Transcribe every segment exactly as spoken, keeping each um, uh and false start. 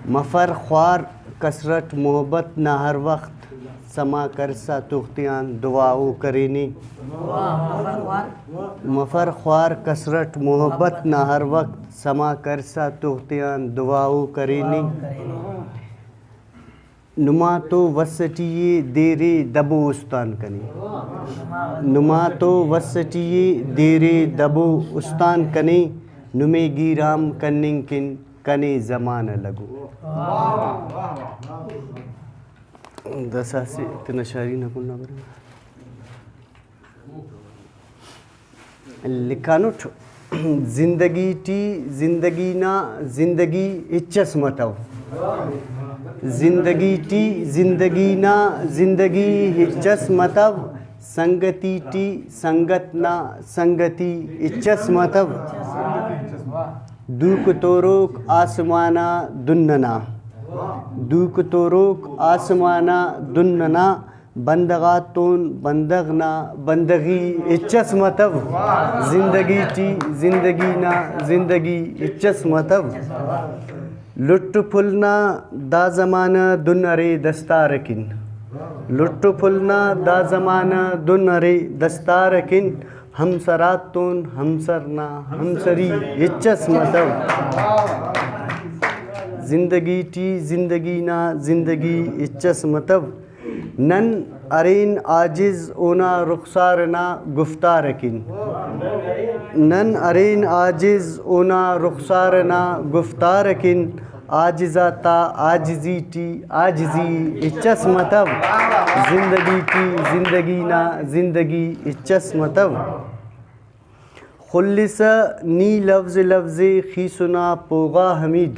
مفر خوار کسرٹ محبت نا ہر وخت، سما کرسا تغ تیان دعا او کرینے۔ مفر خوار کسرٹ محبت نا ہر وخت، سما کرسا تغ تیان دعا او کرینے۔ نما تو وس ٹی ءِ دیر ءِ دبو استان کنے۔ نما تو وس ٹی ءِ دیر ءِ دبو استان کنے، نمے گیرام کننگ کن کنے زمانہ لگو۔ داسہ اسہ تینا شاعری نا کنڈ آ برے۔ لکھانٹ، زندگی ٹی زندگی نا زندگی ہچ اس متو۔ زندگی ٹی زندگی نا زندگی ہچ اس متو۔ سنگتی ٹی سنگت نا سنگتی ہچ اس متو۔ دوک توروک آسمان آ دن ئنا، دوک توروک آسمان آ دن ئنا، بندغ آتون بندغ نا بندغی ہچ اس متو۔ زندگی ٹی زندگی نا زندگی ہچ اس متو۔ لٹ و پھل نا دا زمانہ دن ارے دستار اکن۔ لٹ و پھل نا دا زمانہ دن ارے دستار اکن۔ ہمسر آتون ہمسر نا ہمسری ہچ اس متو۔ زندگی ٹی زندگی نا زندگی ہچ اس متو۔ نن ارین عاجز اونا رخسار ئنا گفتار اکن۔ نن ارین عاجز اونا رخسار ئنا گفتار اکن۔ عاجز آتا عاجزی ٹی عاجزی ہچ اس متو۔ زندگی ٹی زندگی نا زندگی ہچ اس متو۔ خلسہ نی لوز لوز ءِ خیسنا پوغا حمید۔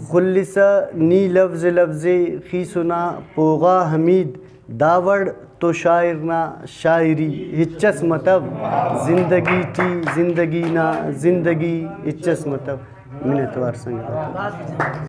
خلسہ نی لوز لوز ءِ خیسنا پوغا حمید۔ داوڑ تو شاعر نا شاعری ہچ اس متو۔ زندگی ٹی زندگی نا زندگی ہچ اس متو۔ منتوار سنگت آتا۔